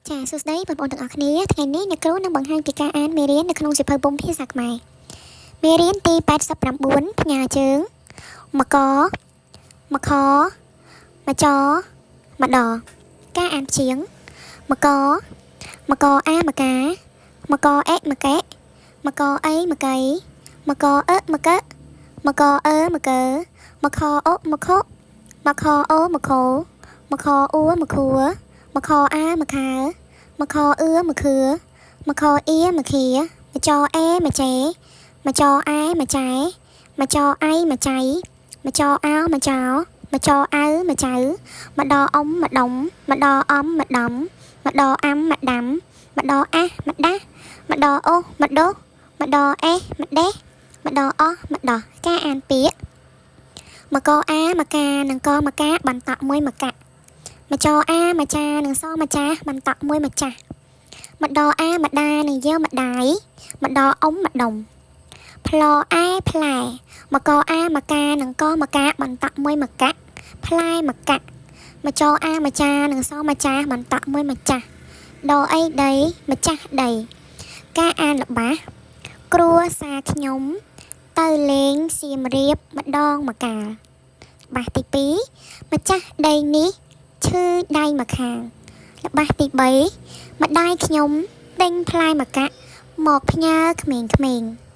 ចាសួស្តីបងប្អូនទាំងអស់គ្នាថ្ងៃនេះអ្នកគ្រូនឹងបង្ហាញពីការអានមេរៀននៅក្នុងសៀវភៅពុម្ពភាសាខ្មែរមេរៀនទី89ផ្ញើជើងមកមកខមកចមកដការអានព្យាង្គមកមកអាមកកាមកអេមកកេមកអីមកកីមកអឺមកកមកអឺមកកើមកខអូមកខមកខអូមកខមកខអ៊ូមកខួមកខអាមកខាមកខអឺមកខឺមកខអៀមកខៀមកចអេមកចេមកចអែមកចែមកចអៃមកចៃមកចអោមកចោមកចអៅមកចៅមកដអ៊ំមកដុំមកដអំមកដំមកដអាំមកដាំមកដអាស់មកដាស់មកដអូមកដូមកដអេមកដេមកដអស់មកដោះការអានពាក្យមកអាមកកានិងកមកកាបន្តក់មួយមកកាមកចអាមកចានិងសមចាបន្តក់មួយមកចាស់មកដអាមកដានិងយាមកដាយមកដអ៊ំមកដុំផ្លោអែផ្លែមកអាមកកានិងកមកកាបន្តក់មួយមកកាផ្លែមកកាមកចអាមកចានិងសមចាបន្តក់មួយមកចាស់ដអីដីម្ចាស់ដីការអានល្បះគ្រួសារខ្ញុំទៅលេងសៀមរាបម្ដងម្កាលល្បះទី2ម្ចាស់ដីនេះឈឺដៃម្ខាងល្បះទី3ម្ដាយខ្ញុំទិញផ្លែម្កាក់មកផ្ញើក្មេងៗ។